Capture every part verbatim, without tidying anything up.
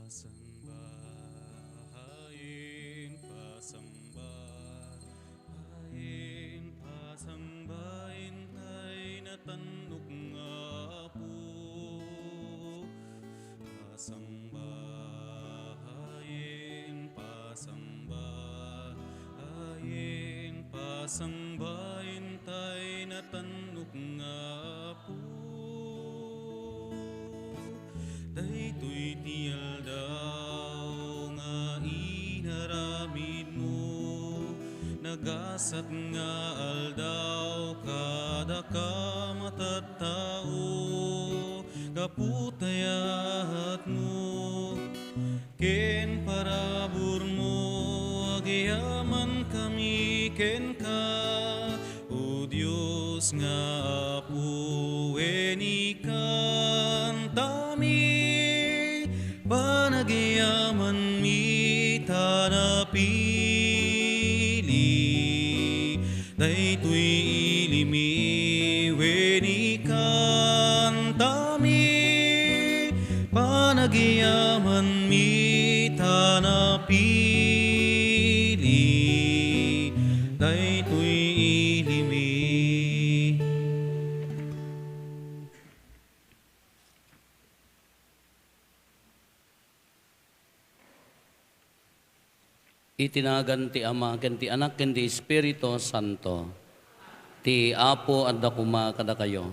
Pasangbaen, pasangbaen, pasangbaen tay natannok nga Apo. Pasangbaen, pasangbaen, pasangbaen tay natannok nga Apo. Daytoy ti aldaw nga inaramidmo, nagasat nga aldaw kadaka matattao, gapu ta yaatmo ken paraburmo, agyamankami kenka, O Dios nga Apo, wen ikantami panagyamanmi ta napili daytoy ilimi, wen ikantami panagyamanmi ta napili daytoy ilimi. Iti nagan ti Ama, ken ti Anak, ken ti Espiritu Santo. Ti Apo adda koma kadakayo.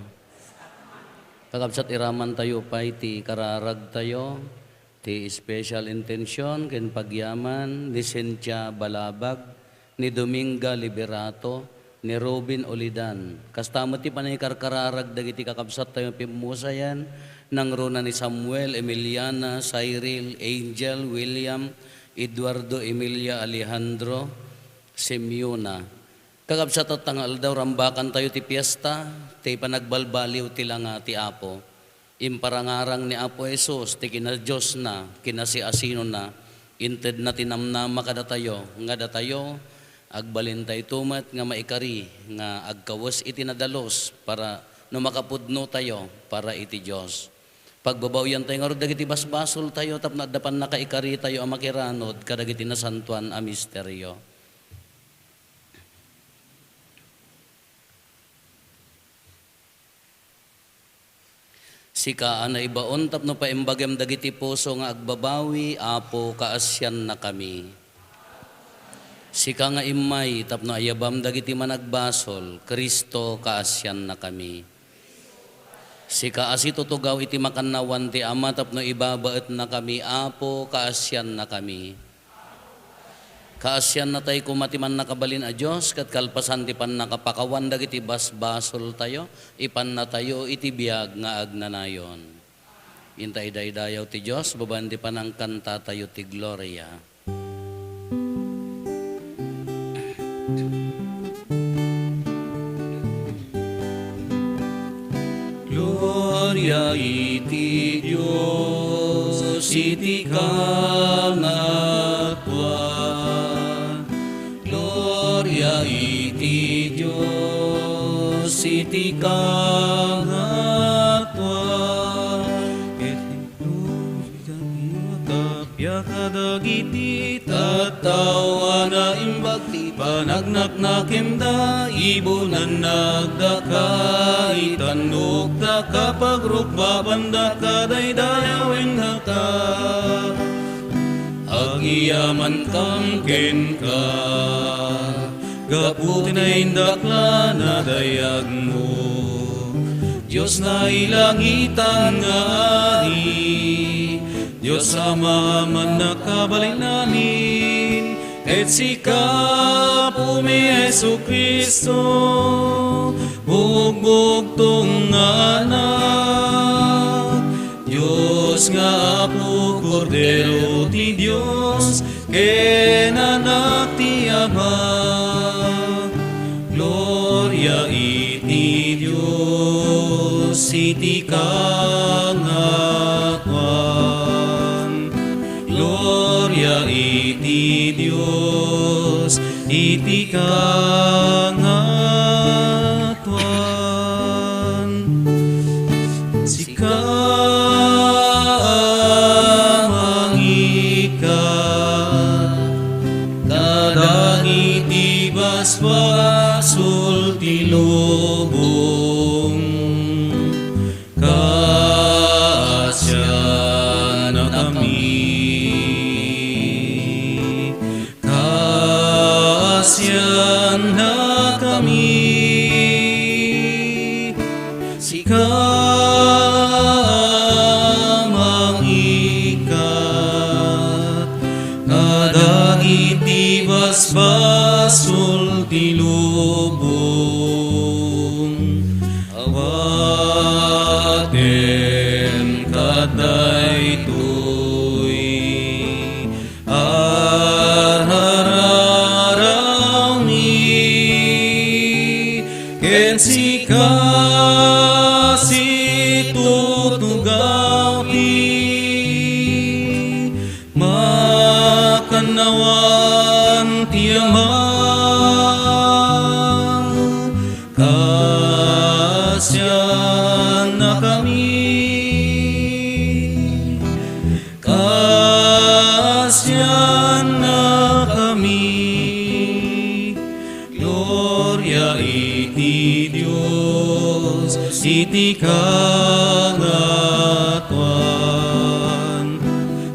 Kakabsat, iramantayo pay ti kararagtayo, ti special intention ken pagyaman ni Cynthia Balabag, ni Dominga Liberato, ni Robin Olidan. Kasta met ti panangikarkararag dagiti kakabsattayo pimmusayan, nangruna ni Samuel, Emiliana, Cyril, Angel, William, Eduardo, Emilia, Alejandro, Simeona. Kakabsat, tatta nga aldaw, rambakantayo ti fiesta, ti panagbalbaliw ti langa ti Apo. Imparangarang ni Apo Jesus ti kinadiosna, kinasiasinona, intedna ti namnama kadatayo, nga datayo, agbalintayto met nga maikari nga agkawes iti nadalus para no makapudnotayo para iti Dios. Pagbabawiantayo ngarud dagiti basbasoltayo tapno adda pannakaikaritayo a makiranod kadagiti nasantoan a misterio. Sika a naibaon tapno paimbagem dagiti puso nga agbabawi, Apo, kaasiannakami. Sika nga immay tapno ayabam dagiti managbasol, Cristo, kaasiannakami. Sika a situtugaw iti makannawan ti Ama tapno ibabaetnakami, Apo, kaasiannakami. Kaasiannatay koma ti mannakabalin a Dios, ket kalpasan ti pannakapakawan dagiti basbasoltayo, ipannatayo iti biag nga agnanayon. Inta idaydayaw ti Dios, babaen ti panangkantatayo ti Gloria. Gloria iti Dios iti kangatuan. Gloria iti Dios iti kangatuan. Ket Tapia kadagiti tattao a naimbag ti panagnaknakemda, ibunannakdaka, itannokdaka, pagrukbabandaka, daydayawendaka. Agyamankam kenka. Gapu ti naindaklan a dayagmo, Dios nailangitan nga Ari, Dios Ama a mannakabalin amin, ket sika, Apomi Jesu-Cristo, bugbugtong nga Anak, Dios nga Apo, Kordero ti Dios, ken Anak ti Ama. Gloria iti Dios iti kangatuan. Gloria iti Dios iti kangatuan. Sika a daytoy a rararawmi ken sika situtugaw ti makannawan ti Ama. Kaasiannakami, kaasiannakami. Gloria iti Dios iti kangatoan.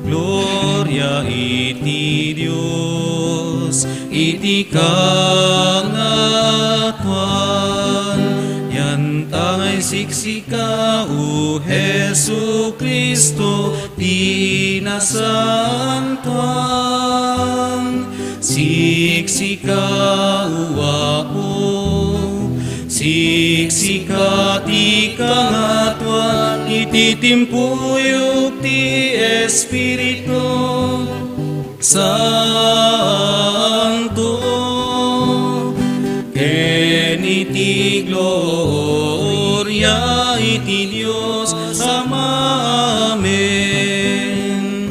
Gloria iti Dios iti kangatoan. Yantangay siksika, O Jesu-Cristo, ti nasantoan. Siksika, O Apo, siksika ti kangatoan iti timpuyog ti Espiritu Santo, ken iti gloria iti Dios Ama. Amen.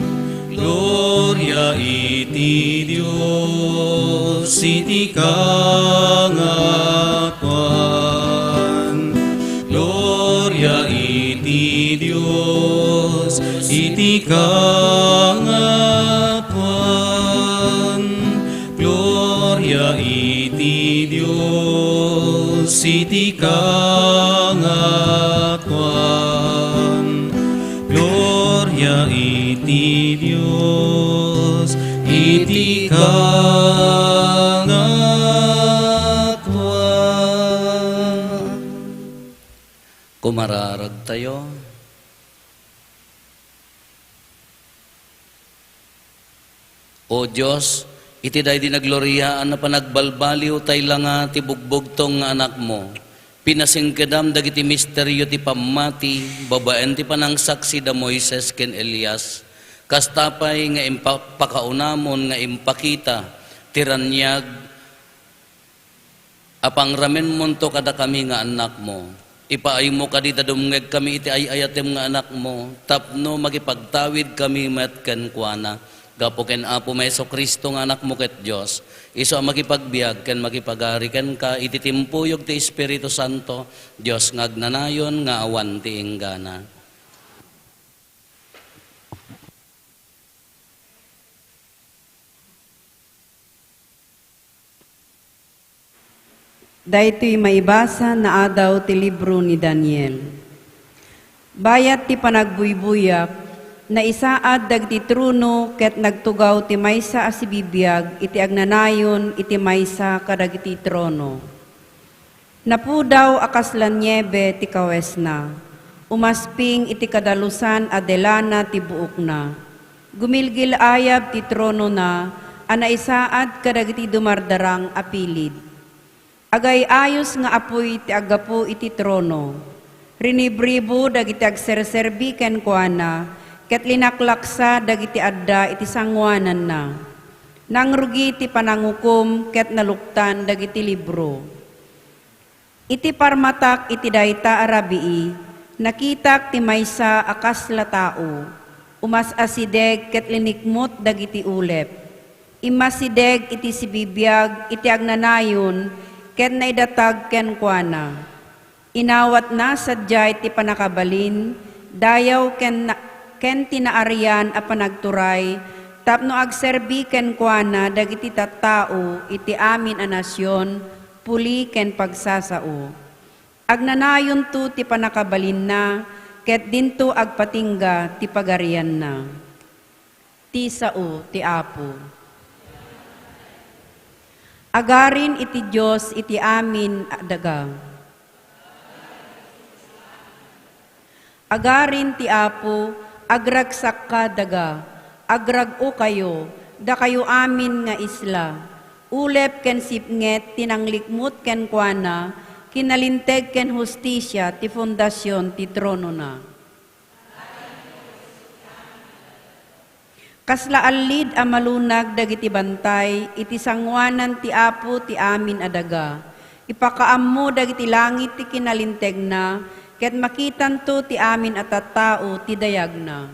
Gloria iti Dios iti kangatoan. Gloria iti Dios iti kangatoan. Gloria iti Dios iti kangatoan. Gloria iti Dios iti kangatoan. Kumararagtayo. O Dios, iti daydi nagloriaan a panagbalbaliw tay langa ti bugbugtong nga Anakmo, pinasingkedam dagiti misterio ti pammati babaen ti panangsaksi da Moises ken Elias. Kasta pay nga impa-, pakaunamon nga impakita ti raniag a pangramenmonto kadakami nga annakmo. Ipaaymo kadi ta dumngegkami iti ay-ayatem nga Anakmo, tapno makipagtawidkami met kenkuana. Gapu ken Apo Jesu-Cristo nga Anakmo ket Dios, isu a makipagbiag ken makipagari kenka iti timpuyog ti Espiritu Santo, Dios nga agnanayon nga awan ti inggana. Daytoy maibasa naadaw ti libro ni Daniel. Bayat ti panagbuybuyak, naisaad dagiti trono ket nagtugaw ti maysa a sibibiag iti agnanayon iti maysa kadagiti trono. Napudaw a kasla niebe ti kawesna, umasping iti kadalusan a delana ti buokna. Gumilgil-ayab ti tronona a naisaad kadagiti dumardarang a pilid. Agay-ayos nga apuy ti aggapu iti trono. Rinibribo dagiti agserserbi kenkuana, ket linaklaksa dagiti adda iti sangoananna. Nangrugi ti panangukom ket naluktan dagiti libro. Iti parmatak iti dayta a rabii, nakitak ti maysa a kasla tao, umas-asideg ket linikmut dagiti ulep. Immasideg iti sibibiag iti agnanayon ket naidatag kenkuana. Inawatna sadiay ti pannakabalin, dayaw ken na-, ken ti naarian a panagturay tapno agserbi kenkuana dagiti tattao iti amin a nasion, puli ken pagsasao. Agnanayonto ti pannakabalinna, ket dinto agpatingga ti pagarianna. Ti sao ti Apo. Agarin iti Dios iti amin a daga. Agarin ti Apo, agragsakka daga, agrag-okayo, dakayo amin nga isla. Ulep ken sipnget ti nanglikmut kenkuana, kinalinteg ken hustisia ti fundasion ti tronona. Kasla allid a malunag dagiti bantay iti sanguanan ti Apo ti amin a daga. Ipakaammo dagiti langit ti kinalintegna, ket makitanto ti amin a tattao ti dayagna.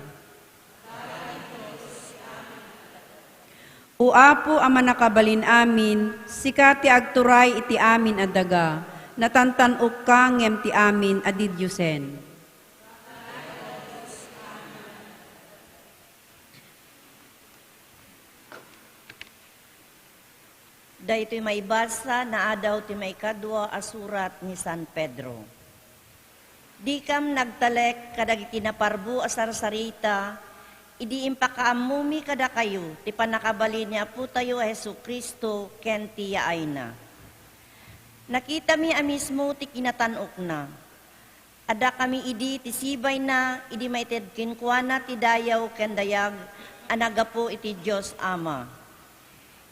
O Apo a Mannakabalin-amin, sika ti agturay iti amin a daga, natantan-okka ngem ti amin a didiosen. Daytoy maibasa naadaw ti maikadua a surat ni San Pedro. Dikam nagtalek kadagiti naparbo a sarsarita idi impakaammomi kadakayo ti pannakabalin ni Apotayo a Jesu-Cristo ken ti yaayna. Nakitami a mismo ti kinatan-okna. Addakami idi ti sibayna idi maited kenkuana ti dayaw ken dayag a naggapu iti Dios Ama.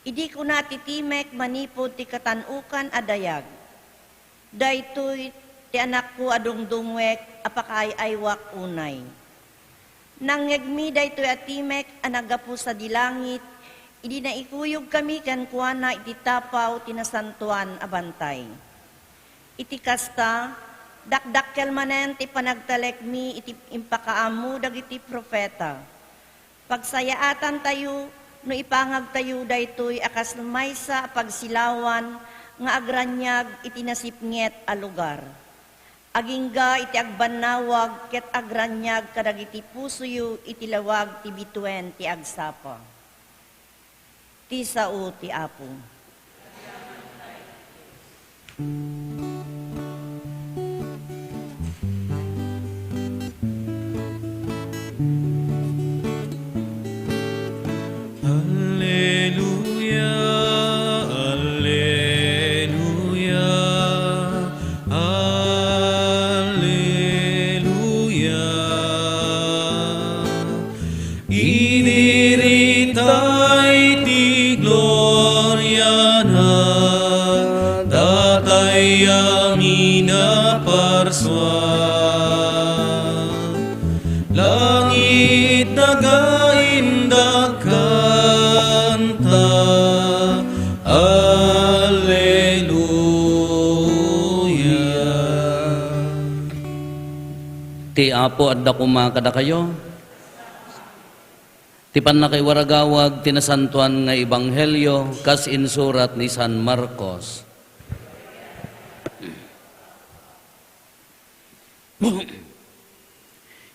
Idi kuna ti timek manipud ti katan-okan a dayag, "Daytoy ti Anakko a dungdungwek a pakaay-aywak unay." Nangngegmi daytoy a timek a naggapu sadi langit idi naikuyogkami kenkuana iti tapaw ti Nasantoan a Bantay. Iti kasta, dakdakkel manen ti panagtalekmi iti impakaammo dagiti profeta. Pagsayaatantayo no ipangagtayo daytoy a kas maysa a pagsilawan nga agraniag iti nasipnget a lugar. Agingga iti agbannawag ket agraniag kadagiti pusoyo iti lawag ti bituen ti agsapa. Ti sao ti Apo. Alleluia, alleluia, alleluia. Idiritay ti gloriana, datay amin a parsua. Langit, daga, indak kanta. Alleluia. Ti Apo adda koma kadakayo. Ti pannakaiwaragawag ti nasantoan nga ebanghelio kas insurat ni San Marcos.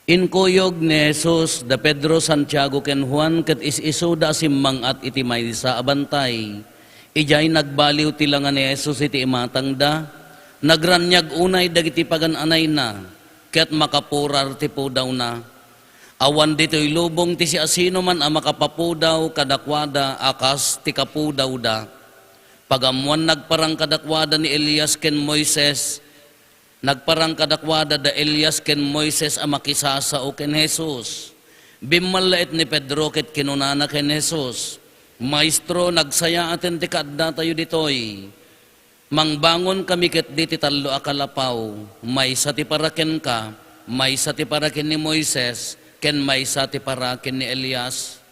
Inkuyog ni Jesus da Pedro, Santiago, ken Juan, ket is-isuda a simmang-at iti maysa a bantay. Idiay nagbaliw ti langa ni Jesus iti imatangda. Nagraniag unay dagiti pagan-anayna, ket makapurar ti pudawna. Awan ditoy lubong ti siasinoman a makapapudaw kadakuada a kas ti kapudawda. Pagammoan, nagparang kadakuada ni Elias ken Moises. Nagparang kadakuada da Elias ken Moises a makisasao ken Jesus. Bimmallaet ni Pedro ket kinunana ken Jesus, "Maestro, nagsayaaten ti kaaddatayo ditoy. Mangbangonkami ketdi ti tallo a kalapaw, maysa ti para kenka, maysa ti para ken ni Moises, ken maysa ti para ken ni Elias."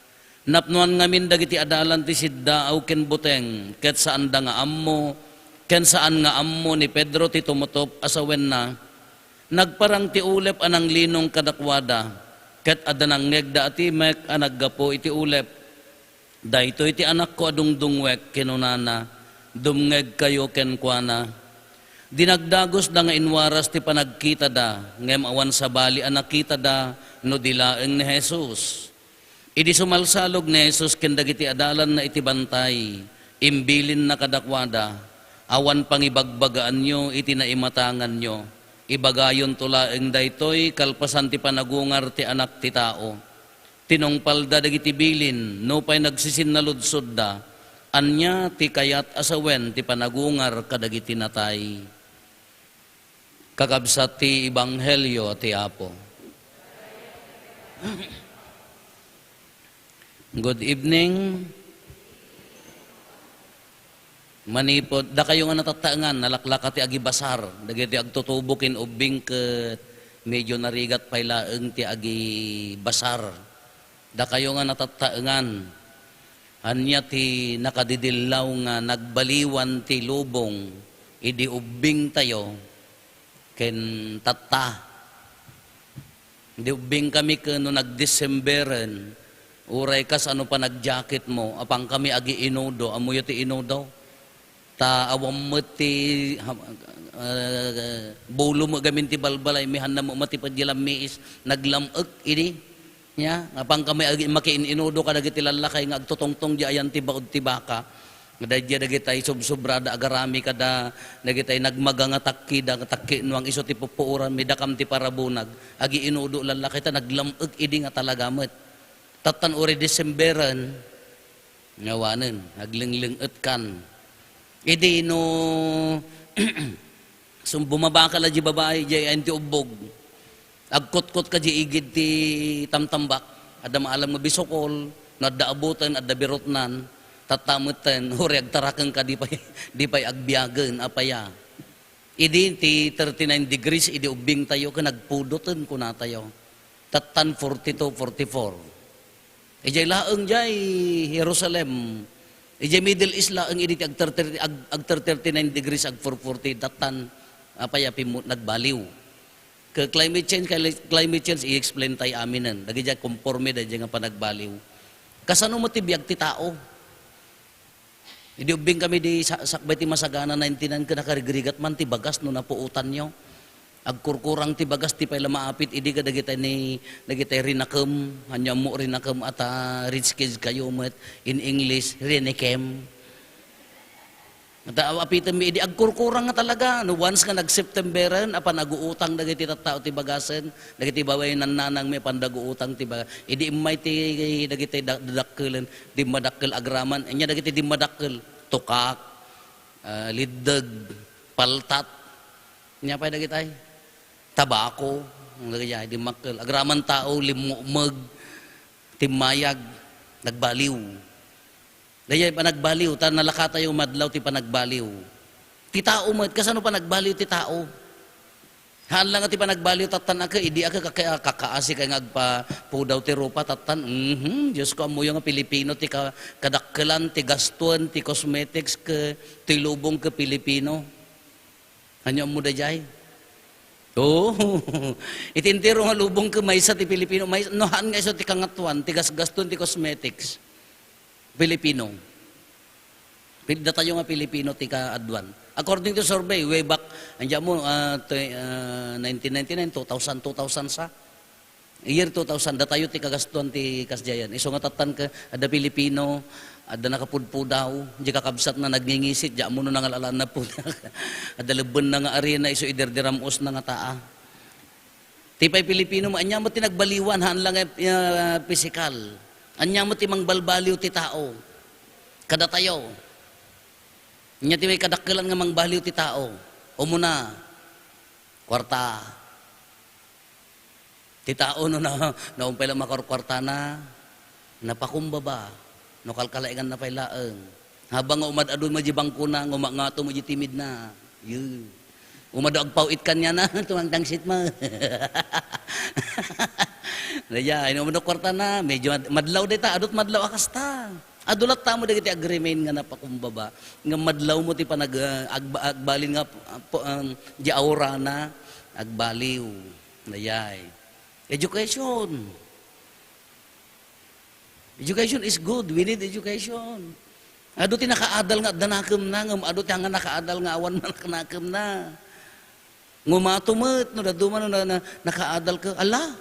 Napnoan ngamin dagiti adalan ti siddaaw ken buteng, ket saanda nga ammo, ken saan nga ammo ni Pedro ti tumutop a sawenna. Nagparang ti ulep a nanglinong kadakuada, ket adda nangngegda a timek a naggapu iti ulep. "Daytoy ti Anakko a dungdungwek," kinunana, "dumngegkayo kenkuana." Dinagdagusda nga inwaras ti panagkitada, ngem awan sabali a nakitada no di laeng ni Jesus. Idi sumalsalog ni Jesus ken dagiti adalanna iti bantay, imbilinna kadakuada, "Awan pangibagbagaanyo iti naimatanganyo. Ibagayonto laeng daytoy kalpasan ti panagungar ti Anak ti Tao." Tinungpalda dagiti bilin, nupay nagsisinnaludsoda, "Ania ti kayat a sawen ti panagungar kadagiti natay?" Kakabsat ti ebanghelio ti Apo. Good evening. Manipud, dakayo nga natattaengan, nalaklaka ti agibasar. Dagiti agtutubo ken ubbing ket medyo narigat pay laeng ti agibasar. Dakayo nga natattaengan, ania ti nakadidillaw nga nagbaliwan ti lubong idi ubbingtayo ken tatta? Idi ubbingkami ken no nagdisemberen, uray kasano panagjaketmo, apankami agiinudo, ammoyo ti inudo? Ta awan met ti, ha-, ah, bulo met gamin ti balbalaymi, hanna met mati padiay lammiis, naglam-ek idi. Nia, apankami agi-, makiin-inudo kadagiti lallakay nga agtutungtong diay ayan ti baod ti baka. Nga daydiay dagitay subsubrada agarami kada dagitay nagmaga nga takkida, nga takki nuang isu ti pupuoranmi, dakam ti parabunag. Agiinudo lallakay ta naglam-ek idi nga talaga met. Tattan uray Disemberen, nga awanen, aglengleng-etkan. Idi no, sum-, bumabaka la di babai, di ayan ti ubbog. Agkutkot ka di igid ti tamtambak. Adda maalam nga bisukol, no adda abuten, adda birutnan, tatta metten, uray agtaraken ka, di pay, di pay agbiagen, apaya. Idi ti thirty-nine degrees, idi ubbingtayo, ken nagpudoten, kunatayo. Tattan forty-two, forty-four. Idiay laeng diay Jerusalem. Idiay Middle East laeng idi ti agter-, ag-, agter-, thirty-nine degrees, agfour forty, dattan, apay a pimmu-, nagbaliw. Ke climate change, kay climate change, i-explain tayo aminen. Dagiti konporme daydiay nga panagbaliw. Kasano met ti biag ti tao? Idi ubbing kami di sa-, sakbay ti Masagana ninety-nine, ken nakarigrigat man ti bagas no napuotanyo. Agkurkurang ti bagas ti pay la maapit idi kadagitay ni, dagitay rinakem, ania mo rinakem a ta rich kids kayo met, in English, rinikem. Ta apitem mi idi agkurkurang nga talaga, no once nga nag-Septemberen, apan aguutang dagiti tattao ti bagasen, dagiti babaen nannanang mi apan daguutang ti bagas. Idi immay ti dagiti da-, dadakkelen, dimmadakkel agraman, ania dagiti dimmadakkel, tukak, ah, liddeg, paltat. Ania pay dagitay? Tabako. Dagiti dimmakkel. Agraman tao, limmukmeg, timmayag, nagbaliw. Daydiay panagbaliw, ta nalakatayo madlaw ti panagbaliw. Ti tao met, kasano panagbaliw ti tao? Haan la nga ti panagbaliw tattan a ke, idi a ke kaka-, kakaasi kay nga agpapudaw ti rupa tattan. Mhm, Diosko, ammoyo nga Pilipino ti ka-, kadakkelan, ti gastoen, ti cosmetics, ke, ti lubong ke Pilipino. Ania ammo daydiay? Oo. Iti entero nga lubong ke maysa ti Pilipino, may-, no haan nga isu ti kangatoan, ti gasgastoen, ti cosmetics. Pilipino. Pil-, datayo nga Pilipino ti kaaduan. According to survey, way back, ania mo, ah, tw-, ah, nineteen ninety-nine, two thousand, two thousand sa. Year two thousand, datayo ti kagastuan ti kasdiayan. Isu nga tattan ke, adda Pilipino, adda nakapudpudaw, di kakabsatna nagngingisit, di ammo no nangal-alaan na po. Adda lebbenna nga arena, isu idirdiram-osna nga taa. Ti pay Pilipino, ania met ti nagbaliwan, haan lang nga, ah, pisikal. Ania met ti mangbalbaliw ti tao. Kadatayo. Ania ti may kadakkelan nga mangbaliw ti tao. Umuna, kuarta. Ti tao no na, naumpay la makurkuartana, napakumbaba, no kalkalainganna pay laeng. Habang nga umad-adu met di bangkona, nga umangato met di timidna. Yu. Umadu agpaw-it kaniana, tumangtangsit met. Daydiay, no umadu kuartana, medyo mad-, madlaw dayta, adut madlaw a kasta. Adu latta met dagiti agreement nga napakumbaba, nga madlaw met ti panag-, ah, agba-, agbalin nga, ah, pu-, um, di aurana, agbaliw. Daydiay. Education. Education is good. We need education. Adu ti nakaadal nga adda nakemna, ngem adu ti anga nakaadal nga awan nakemna. Ngumato met, no dadduma no na, na, nakaadal ke. Ala!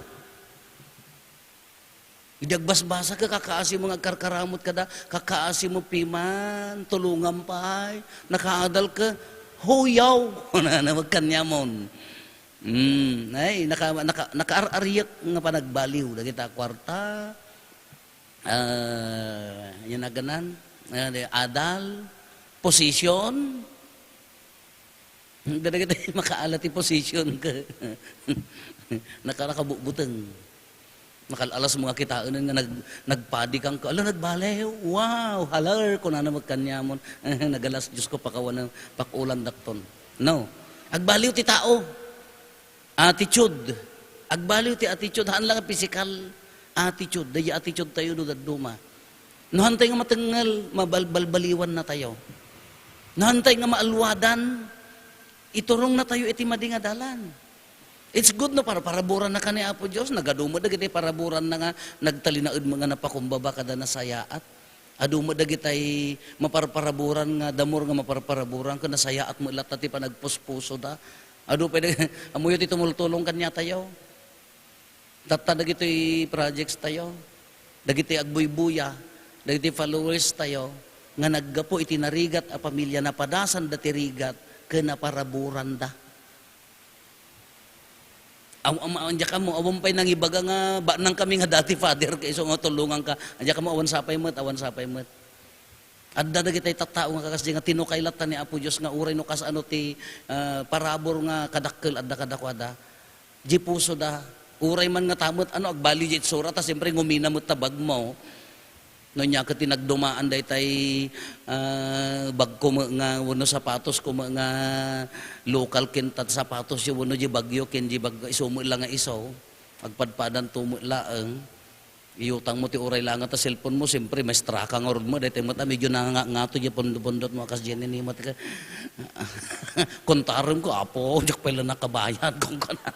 Idi agbasbasa ke, kakaasi mo nga agkarkaramut kada, kakaasi mo piman, tulungan pay, nakaadal ke, huyaw! Kunana met kaniamon. Mm, ay, naka-, naka-, nakaar-ariek nga panagbaliw dagita kuarta. Ah, yan aganan, ah, adal, position. Dagiti makaala ti position ke. Naka-, nakabutbuteng. Nakal-alas mo nga kitaen nga nag-, nagpadi kang ka, "Ala, nagbaliw. Wow, halar," kunana met kaniamon. Nagalas, Diosko, pakawan, pakulandakton. No. Agbaliw ti tao. Attitude. Agbaliw ti attitude, haan lang nga pisikal. attitude, daydi attitude tayo no dadduma. No hantay nga matengngel, mabalbalbaliwan natayo. No hantay nga maalwadan, iturong natayo iti madi nga dalan. It's good no par-, paraburan na ka ni Apo Dios, nagadu met dagiti paraburan na nga nagtalinaed mo nga napakumbaba kada nasayaat. Adu met dagitay maparparaburan nga, damor nga maparparaburan ken nasayaat met latta ti panagpuspusoda. Adu pay, ammoyo ti tumultulong kaniatayo. Tatta dagitoy projects tayo, dagitoy agbuybuya, dagitoy followers tayo, nga naggapu iti narigat a pamilya, napadasanda ti rigat, ken naparaburanda. Aw-, am-, am-, diak ammo, awan pay nangibaga nga, ba, nang kami nga dati, Father, kaiso nga tulungan ka. Diak ammo, awan sapay met, awan sapay met. Adda dagiti tattao nga kakas di nga tinukay latta ni Apo Dios nga uray no kasano ti, ah, parabur nga kadakkel adda kadakuada. Di pusoda. Uray man nga tamet, ano, agbaliw di itsura, ta siyempre ngumina met ta bagmo. No nia ket ti nagdumaan daytay, ah, bagko met nga, wenno sapatos ko met nga local ken tad sapatos yo, wenno di bagyo ken di bag-, isu met la nga isu. Agpadpadan to met laeng. Iutang mo ti uray la nga ta cellphone mo, siyempre, maestra ka ngarud mo, daytoy met a medyo nangangato, di pundot-pundot mo, kas Jenny, ni mo, tika, kontarem ko, "Apo, diak pay la nakabayad," kung kana.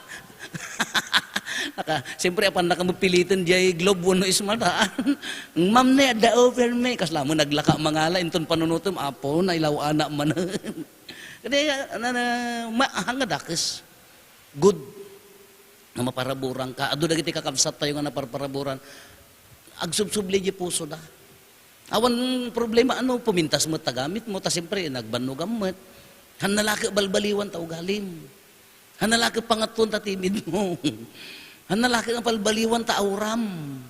Naka, siyempre, apan naka mapiliten, diay Globe, wenno Smart, ha? "Ma'am, ne, adda offer, me." Kasla mo, naglaka mangala, inton panunutem, "Apo, nailaw-anak man." Kadi, na, na, ma-, hanga dakes. Good. Nga maparaburan ka. Adu dagiti kakabsat tayo nga naparparaburan. Agsubsubli di pusoda. Awan problema, ano, pumintas met ta gamit mo, ta siyempre, nagbannogam met. Hanna la ket balbaliwan ta ugalim. Hanna la ket pangattuan ta timid mo. Hanna la ket balbaliwan ta auram.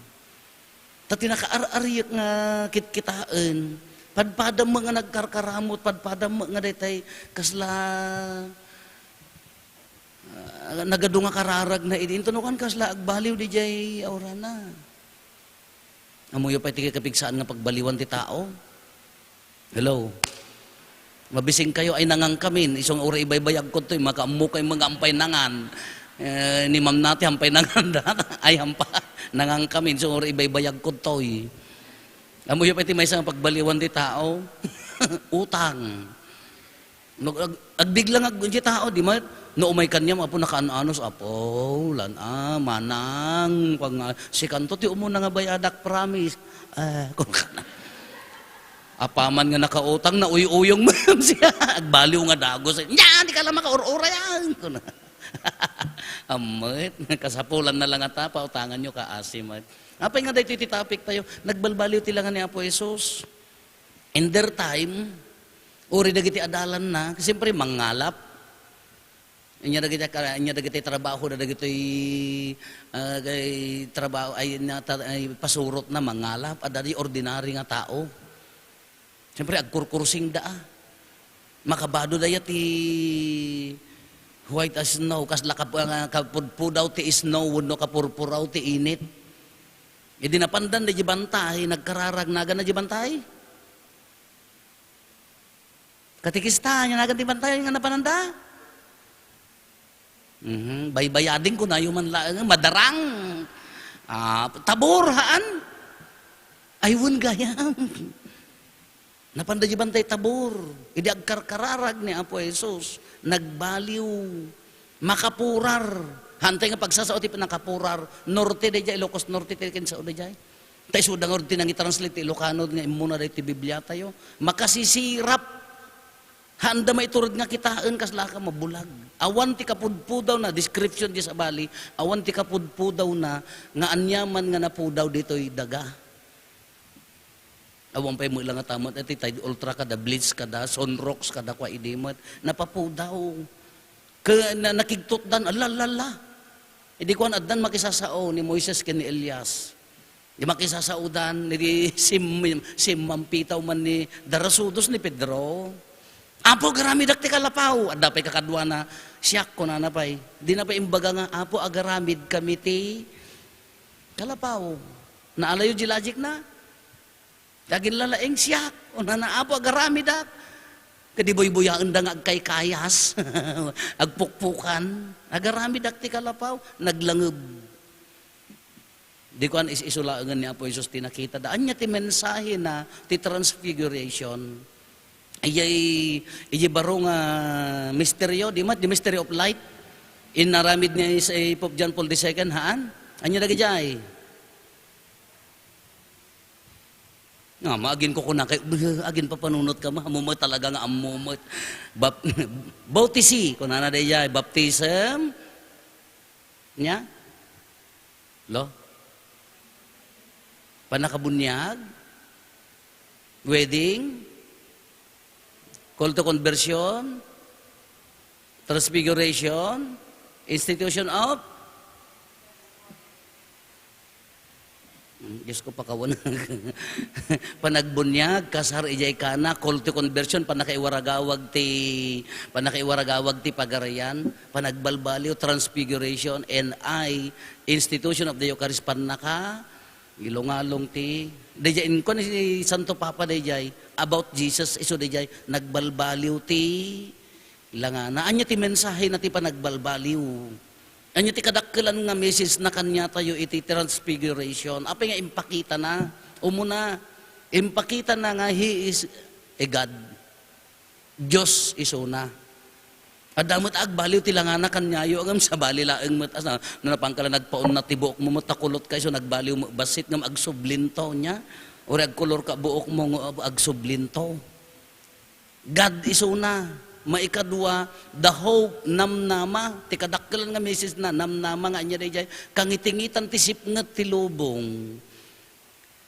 Ta ti nakaar-ariek nga kitkitaen, padpadam met nga nagkarkaramut, padpadam met nga daytay kasla Ah, nagadu nga kararagna idi. Inton no kan kasla agbaliw didiay aurana. Ammoyo pay ti kapigsaan nga pagbaliwan ti tao. Hello? Mabising kayo, "Ay, nangangkamin." Isu nga uray ibaybayagko toy, makaammo kay nga ampay nangan. Eh, ni Ma'am nati, ampay nangan da. Ay, ampa, nangangkamin. Isu nga uray ibaybayagko toy. Ammoyo pay ti maysa nga pagbaliwan ti tao. Utang. Nag-, ag-, agbigla nga ag-, ti tao, di met, no umay kaniam, Apo, nakaan-anos, "Apo, lan-, ah, manang, pag nga, sikanto ti umuna nga bayadak, promise." Eh, kung kana. Apaman nga nakautang, nauy-uyong man siya. Agbaliw nga dagus. "Nya, di ka lang makaur-urayan." Kuna. Ammet, kasapulan na lang ata, pautangan nyo, kaasi met. Apay nga daytoy ti topic tayo, nagbalbaliw ti langa ni Apo Jesus. In their time, uri dagiti adalanna, siyempre, mangngalap. Inya dagiti ka-, inya dagiti trabaho da dagitoy, ah, kay trabaho, ay, na, ta-, ay, pasurot na, mangngalap. Adda di ordinary nga tao. Siyempre, agkurkursing da, ah. Makabado daya ti white as snow, kasla kap-, ah, kapudpudaw ti snow, wenno kapurpuraw ti init. Idi napandan da di bantay, nagkararag, nagan na di bantay. Katekista, ania nagan ti bantay nga napananda? Mhm, baybayading ko nayo man laeng, madarang. Ah, tabor, haan? Ay, wen gayam. Napanda di bantay tabor. Idi agkarkararag ni Apo Jesus, nagbaliw, makapurar. Hantay nga pagsasao ti nakapurar. Norte, daydiay Ilocos Norte, ti kinsao daydiay. Ta isuda ngarud ti nangitranslate ti Ilocano nga immuna daytoy Biblia tayo. Makasisirap. Haanda maiturod nga kitaen, kasla ka mabulag. Awan ti kapudpudaw na, description di sabali, awan ti kapudpudaw na nga aniaman nga napudaw ditoy daga. Awan pay met la nga tamat, iti Tide Ultra kada, Blitz kada, Sunrocks kada, kua idi met, napapudaw. Ke-, na-, nakigtutdan, ala, ala, ala. Idi kuan, addan makisasao ni Moises ken ni Elias. Di makisasaodan, idi sim-, simmampitaw man ni, darasudos ni Pedro. "Apo, agaramidak ti kalapaw." Adda pay kakaduana, "Siak," kunana pay. Di na pay imbaga nga, "Apo, agaramid kami ti kalapaw." Naalayo di logic na? Aginlalaing, "Siak," kunana, "Apo, agaramidak." Kadi buybuyaenda nga agkaykayas, agpukpukan. "Agaramidak ti kalapaw." Naglangeb. Di kuan, is-isu laengen ni Apo Jesus ti nakitada. Ania ti mensahe na ti transfiguration? Ijay, ijay baro nga misteryo, di met, the mystery of light. Inaramid ni Pope John Paul the Second, haan? Ania dagijay? Nga, maagin ko kuna kay, agin papanunot ka, ma-, ammo met talaga nga ammo met. Bap-, bautisi, kunana dayjay, baptism. Nya? Lo? Pannakabuniag? Wedding? Call to conversion? Transfiguration? Institution of? Hmm, Diyos ko, pakawan. Panagbuniag, kasar, ijay kana, call to conversion, pannakaiwaragawag ti, pannakaiwaragawag ti pagarian, panagbalbaliw, transfiguration, N I, institution of the Eucharist, pannaka, ilungalong ti, dayjay, inkuan ni Santo Papa dayjay, about Jesus, isu dayjay, nagbalbaliw ti, langana. Ania ti mensahe na ti panagbalbaliw? Ania ti kadakkelan nga message na kaniatayo iti transfiguration? Apay nga impakita na? Umuna, impakita na nga he is a God. Dios isuna. Adda met agbaliw ti langana kaniayo, ngem sabali laeng met, as, no, napan ka la nagpaunna ti buokmo met, ta kulot ka isu, nagbaliw met bassit, ngem agsublinto nia. Uray agkulor ka buokmo, ngem agsublinto. God isuna. Maikadua, the hope, namnama. Ti kadakkelan nga message na, namnama nga ania dayjay, kangitingitan ti sipnget ti lubong.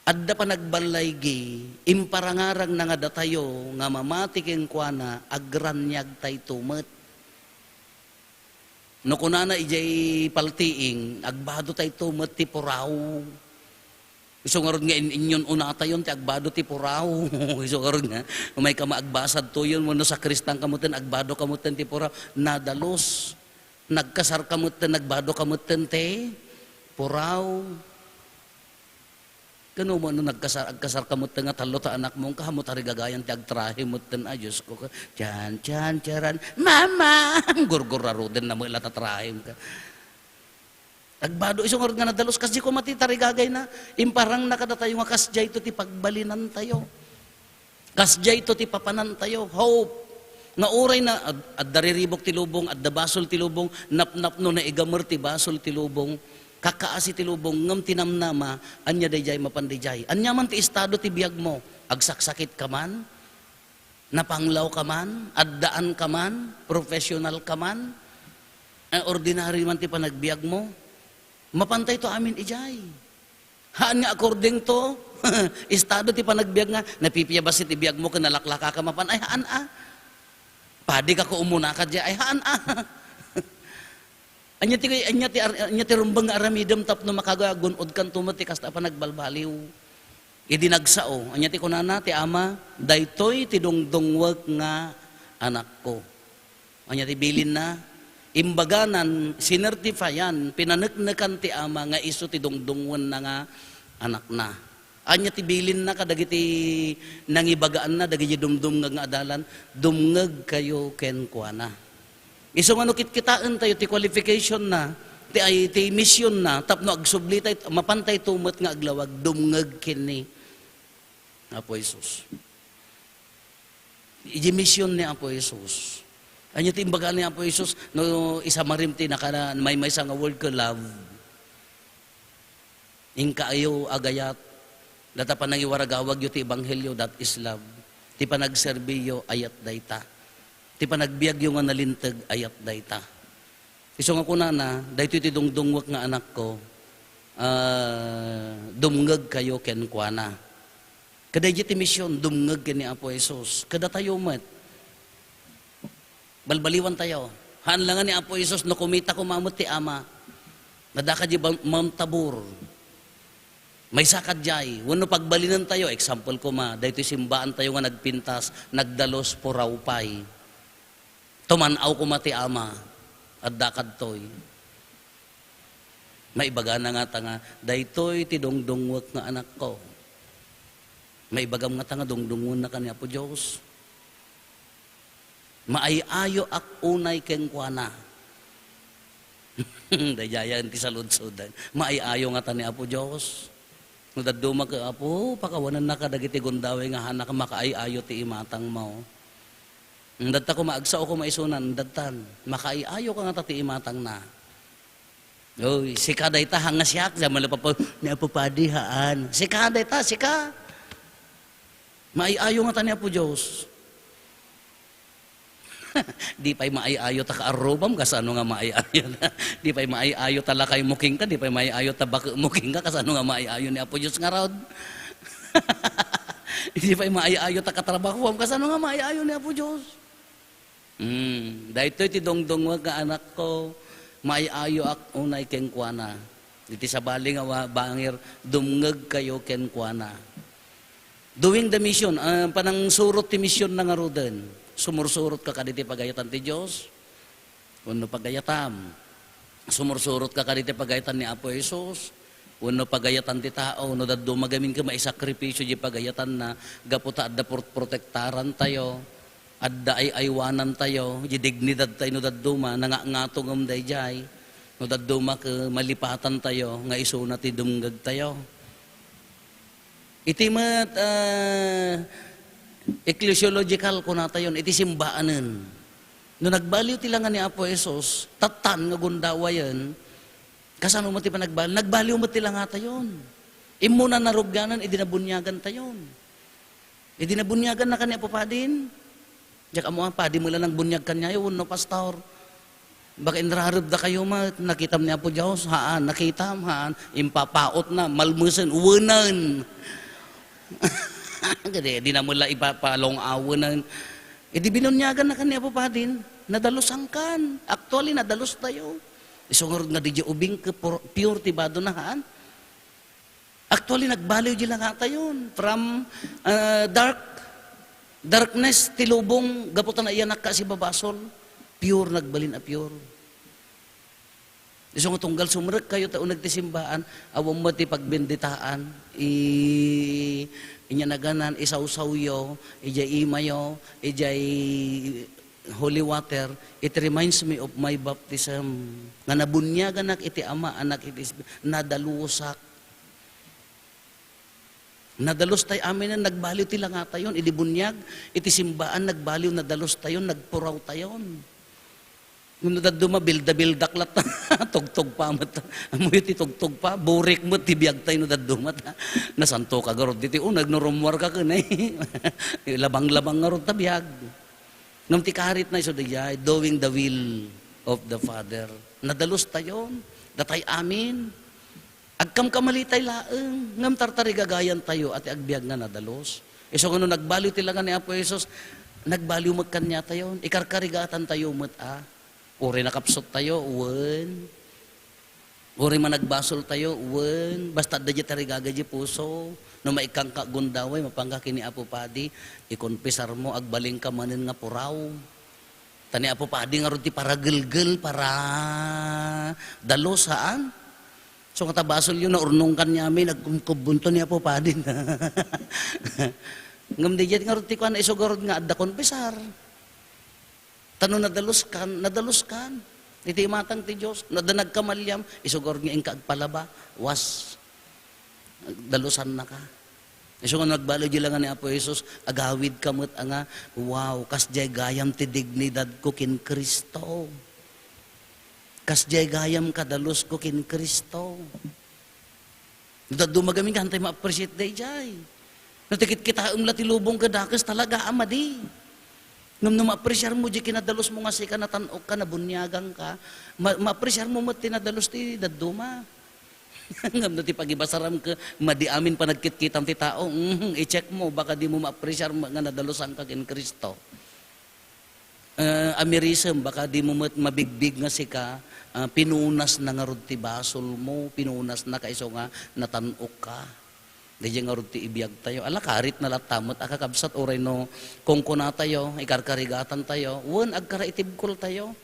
Adda panagballaygi, imparangarangna nga datayo nga mamati kenkuana, agraniagtayto met. No kunana ijay paltiing, agbadotayto met ti puraw. Isu ngarud nga in-, inyon unatayon ti agbado ti puraw. Isu ngarud nga, umay ka maagbasad toyon, wenno sakristan ka metten, agbado ka metten ti puraw. Nadalus. Nagkasar ka metten, nagbado ka metten ti puraw. Ken umano nagkasar, agkasar ka metten nga tallo ta anakmo, inka ammo tarigagayan ti agtrahe metten, a, Dios ko, ka, tian, tian, tiaran, "Mama!" Gurguraruden na met la ta trahem ka. Agbado, isu ngarud nga nadalus, kasdi koma ti tarigagayna, imparangna kadatayo nga kasdiayto ti pagbalinantayo. Kasdiayto ti papanantayo, hope. Nga uray na, ad-, adda riribuk ti lubong, adda basol ti lubong, napnapno, naigamer ti basol ti lubong, kakaasi ti lubong, ngem ti namnama, ania dayjay mapan dayjay. Ania man ti estado ti biagmo, agsaksakit ka man, napanglaw ka man, addaan ka man, professional ka man, eh, ordinary man ti panagbiagmo, mapantayto amin ijay. Haan nga according to estado ti panagbiag nga, napipiabas ti biagmo ken nalaklaka ka mapan, ay haan a. Padi ka ko umuna ka diay, ay haan a. Ania ti, ania ti ar-, ania ti rumbeng nga aramidem tapno makagagun-od kanto met ti kasta a panagbalbaliw? Idi nagsao, ania ti kunana ti ama, "Daytoy ti dungdungwek nga anakko." Ania ti bilinna? Imbaganan, sinertifayan, pinaneknekan ti ama nga isu ti dungdungwenna nga anakna. Ania ti bilinna kadagiti nangibagaanna, dagiti dumdumngeg nga adalan? "Dumngegkayo kenkuana." Isu nga no kitkitaentayo ti qualification na, ti, ay, ti mission na, tapno agsubli tay, mapantayto met nga aglawag, dumngeg kenni Apo Jesus. Iti mission ni Apo Jesus. Ania ti imbaga ni Apo Jesus? No isamarim ti nakana-, maymaysa nga word ko, love. Inkaayo, agayat. Data panangiwaragawagyo ti ebanghelio, that is love. Ti panagserbiyo, ayat dayta. Ti panagbiagyo nga nalinteg, ayat dayta. Isu nga kunana, "Daytoy ti dungdungwek nga anakko, ah, dumngegkayo kenkuana." Kadaydi ti mission, dumngeg ken ni Apo Jesus. Kadatayo met, balbaliwantayo. Haan la nga ni Apo Jesus, no kumita koma met ti Ama, nadaka di Mount Tabor. Maysa ka diay, wenno pagbalinantayo, example koma, daytoy simbaantayo nga nagpintas, nagdalus, puraw pay. Tuman-aw koma ti Ama, adda kadtoy. Maibagana ngata nga, "Daytoy ti dungdungwek nga anakko." Maibagam ngata nga dungdungwennaka ni Apo Dios. Maay-ayoak unay kenkuana. Daydiayen ti saludsodan. Maay-ayo ngata ni Apo Dios. No dadduma ket, Apo, pakawanennaka dagiti gundaway nga hanak, makaay-ayo ti imatangmo. Dadta koma, agsao koma isunan, dadtan. Makaay-ayoka ngata ti imatangna. Oy, sika dayta, ha, nga siak, sa malapapag, ni Apo Padi, haan. Sika dayta, sika. Maay-ayo ngata ni Apo Dios. Di pay maay-ayo ta kaarrubam, kasano nga maay-ayo na? Di pay maay-ayo ta lakaymo kenka, di pay maay-ayo ta baketmo kenka, kasano nga maay-ayo ni Apo Dios ngarud? Di pay maay-ayo ta katrabahoam, kasano nga maay-ayo ni Apo Dios? Hmm, daytoy ti dungdungngek nga anakko, maay-ayoak unay kenkuana. Iti sabali nga wa-, bangir, dumngegkayo kenkuana. Doing the mission, ah, panangsurot ti mision na ngaruden. Sumursurotka kaditi pagayatan ti Dios? Wenno pagayatam? Sumursurotka kaditi pagayatan ni Apo Jesus? Wenno pagayatan ti tao? No dadduma gamin ket maisakripisio diay pagayatanna gapu ta adda pro-, protektarantayo, adda ay-aywanantayo, diay dignidadtayo no dadduma, nangangato ngem daydiay. No dadduma ket malipatantayo nga isuna ti dumngegtayo. Iti met, ah, ecclesiological, kunatayon, iti simbaanen. No nagbaliw ti langa ni Apo Jesus, tattan nga gundawayen, kasano met ti panagbaliw? Nagbaliw met ti langatayon. Immuna narugianan idi nabuniagantayon. Idi nabuniaganna ken ni Apo Padin, diak ammo a padi met la nangbuniag kaniayo wenno pastor. Baka inrarebdakayo met, nakitam ni Apo Dios? Haan, nakitam, haan. Impapautna, malmesen, wenen. Kadi, di na met la ipapalong-awenen. Idi binuniaganna ken ni Apo Padin, nadalusankan. Actually, nadalustayo. Isu ngarud nga diay ubing ket pur-, pure ti badona, haan. Actually, nagbaliw diay langatayon. From, ah, dark, darkness ti lubong, gapu ta naiyanakka a sibabasol. Pure, nagbalin a pure. Isu nga tunggal sumrekkayo ta uneg ti simbaan, awan met ti pagbenditaan. I-, inya naganan, isawsawyo, idiay imayo, idiay holy water, it reminds me of my baptism. Nga nabuniaganak iti Ama, Anak, iti Espiritu, nadalusak. Nadalustay aminen, nagbaliw ti langatayon. Idi buniag, iti simbaan, nagbaliw, nadalustayon, nagpurawtayon. No dadduma, bilda-bildak latta. Tugtog pa met. Ammoyo ti tugtog pa. Burik met ti biagtay no dadduma ta. Nasantoka garud diti uneg no rummuarka ken, eh. Labang-labang ngarud ta biag. Ngem ti karitna isu daydiay, doing the will of the Father. Nadalustayon, datay amin. Agkamkamalitay laeng, ngem tartarigagayantayo a ti agbiag nga nadalus. Isu nga no nagbaliw ti langa ni Apo Jesus, nagbaliw met kaniatayon, ikarkarigatantayo met a. Uray nakapsuttayo, wen. Uray managbasoltayo, wen, basta adda diay tarigaga diay puso. No maikkanka gundaway, mapanka ken ni Apo Padi, ikonfesarmo, agbalinka manen nga puraw. Ta ni Apo Padi ngarud ti paragelgel, paradalus, haan? So, nga ta basolyo, naurnong kaniami, nagkumkubbonto ni Apo Padi. Ngem diay ngarud ti kuan, isu ngarud nga adda konfesar. Ta no nadaluskan, nadaluskan. Iti imatang ti Dios, no adda nagkamaliam, isu ngarud nga inka agpalaba, was, dalusannaka. Isu nga nagbaliw diay langa ni Apo Jesus, agawidka met a nga, "Wow, kasdiay gayam ti dignidadko ken Cristo. Kasdiay gayam kadalusko ken Cristo." No dadduma gamin, haantay ma-appreciate daydiay. No ti kitkitaem la ti lubong ket dakes, talaga a madi. Ngem no ma-appreciarmo diay kinadalusmo nga sika, natan-okka, nabuniaganka, ma-, ma-appreciarmo met ti nadalus ti dadduma. Ngem no ti pagibasaram ket madi amin panagkitkitam ti tao, mhm, i-checkmo, baka dimo ma-appreciar met nga nadalusanka ken Cristo. Eh, amirisem, baka dimo met mabigbig nga sika, ah, pinunasna ngarud ti basolmo, pinunasnaka isu nga natan-okka. Daydiay ngarud ti ibiagtayo. Ala, karitna latta met a kakabsat, uray no kunkunatayo, ikarkarigatantayo, wen, agkaraitibkoltayo.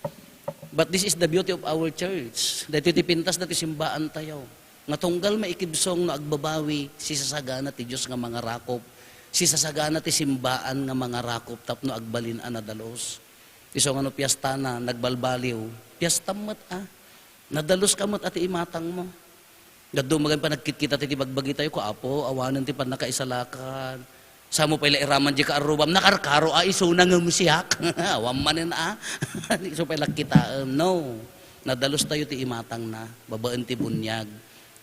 But this is the beauty of our church. Daytoy ti pintas daytoy simbaantayo. Nga tunggal maikibsong no agbabawi, sisasagana ti Dios nga mangarakop. Sisasagana ti simbaan nga mangarakop tapno agbalin a nadalus. Isu nga no piestana, nagbalbaliw, piestam met a. Nadalus ka met a ti imatangmo. Dadduma gayam panagkitkita ti bagbagitayo, ko, Apo, awanen ti pannakaisalakan. Samo pay la iraman di kaarrubam, nakarkaro a isuna ngem siak. Awan manen a. Isu pay la kitaem. No. Nadalustayo ti imatangna, babaen ti buniag.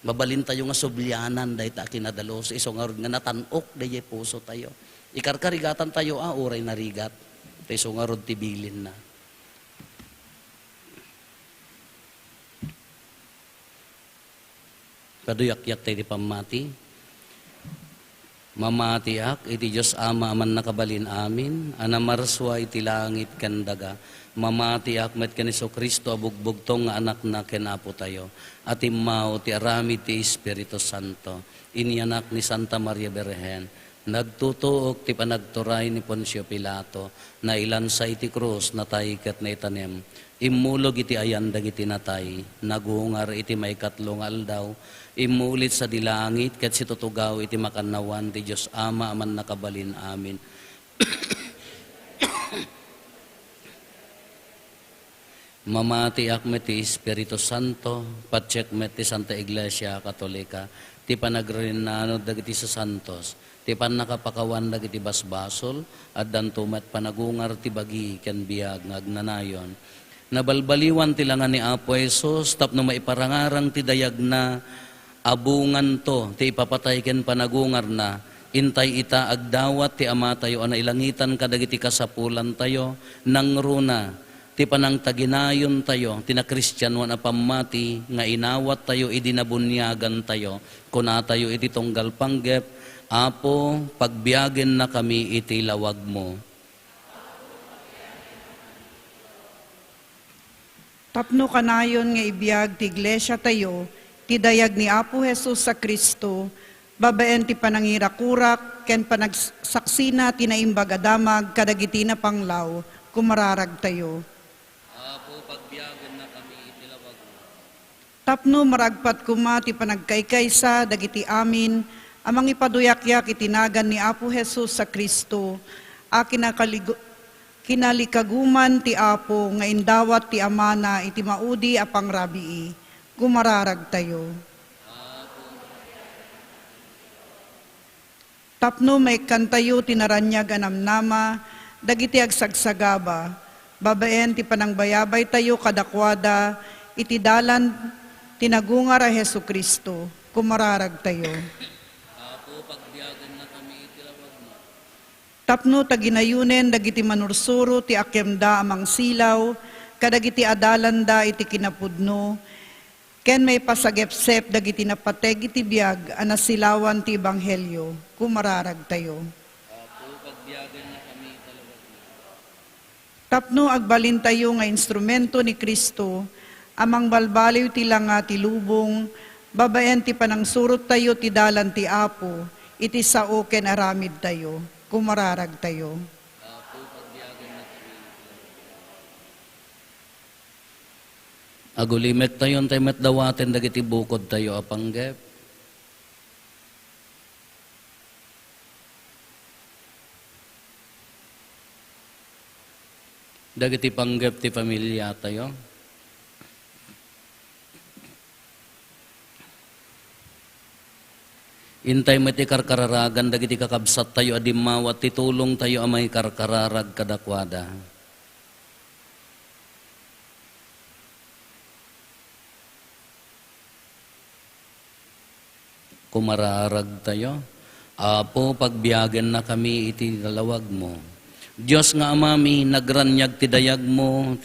Mabalintayo nga sublianan dayta a kinadalus. Isu ngarud nga natan-ok daydiay pusotayo. Ikarkarigatantayo a uray narigat. Ta isu ngarud ti bilinna. Paduyakyak tayo ti pammati. Mamatiak iti Dios Ama a Mannakabalin-amin, a namarsua iti langit ken daga. Mamatiak met ken Jesu-Cristo a bugbugtong nga Anakna ken Apotayo, a timmao ti aramid ti Espiritu Santo. Inianak ni Santa Maria Birhen, nagtutuok ti panagturay ni Poncio Pilato, nailansa iti krus, natay ket naitanem. Immulog iti ayan dagiti natay, nagungar iti maikatlo nga aldaw, immulit sadi langit ket situtugaw iti makannawan ti Dios Ama a Mannakabalin-amin. Mamatiak met ti Espiritu Santo, patiek met ti Santa Iglesia Katolika, ti panagririnnano dagiti sasantos, ti pannakapakawan dagiti basbasol, addanto met panagungar ti bagi ken biag nga agnanayon. Nabalbaliwan ti langa ni Apo Jesus tapno maiparangarang ti dayagna, abunganto ti ipapatay ken panagungarna. Intay ita, agdawat ti Amatayo a nailangitan kadagiti kasapulantayo, nangruna ti panangtaginayontayo, ti nakristianoan a pammati nga inawattayo idi nabuniagantayo. Kunatayo iti tunggal panggep, Apo, pagbiagennakami iti lawagmo. Tapno kanayon nga ibiag ti iglesiatayo ti dayag ni Apo Jesus a Cristo, babaen ti panangirakurak ken panagsaksina ti Naimbag a Damag kadagiti napanglaw, kumararagtayo. Apo, pagbiagennakami iti lawagmo. Tapno maragpat koma ti panagkaykaysa dagiti amin a mangipaduyakyak iti nagan ni Apo Jesus a Cristo, a kinakaligu-, kinalikaguman ti Apo nga indawat ti Amana iti maudi a pangrabii, kumararagtayo. Tapno maikkantayo ti naraniag a namnama dagiti agsagsagaba, babaen ti panangbayabaytayo kadakuada iti dalan ti nagungar a Jesu-Cristo, kumararagtayo. Apo, pagbiagennakami iti lawagmo. Tapno taginayonen dagiti manursuro ti akiemda a mangsilaw kadagiti adalanda iti kinapudno, ken maipasagepsep dagiti napateg iti biag a nasilawan ti ebanghelio, kumararagtayo. Apo, pagbiagennakami iti lawagmo. Tapno agbalintayo nga instrumento ni Cristo a mangbalbaliw ti langa ti lubong, babaen ti panangsurottayo ti dalan ti Apo iti sao ken aramidtayo, kumararagtayo. Apo, pagbiagennakami iti lawagmo. Agulimektayo, intay met dawaten dagiti bukodtayo a panggep. Dagiti panggep ti familiatayo. Intay met ikarkararagan dagiti kakabsattayo a dimmawat ti tulongtayo a mangikarkararag kadakuada. Kumararagtayo. Apo, pagbiagennakami iti lawagmo. Dios nga Amami, nagraniag ti dayagmo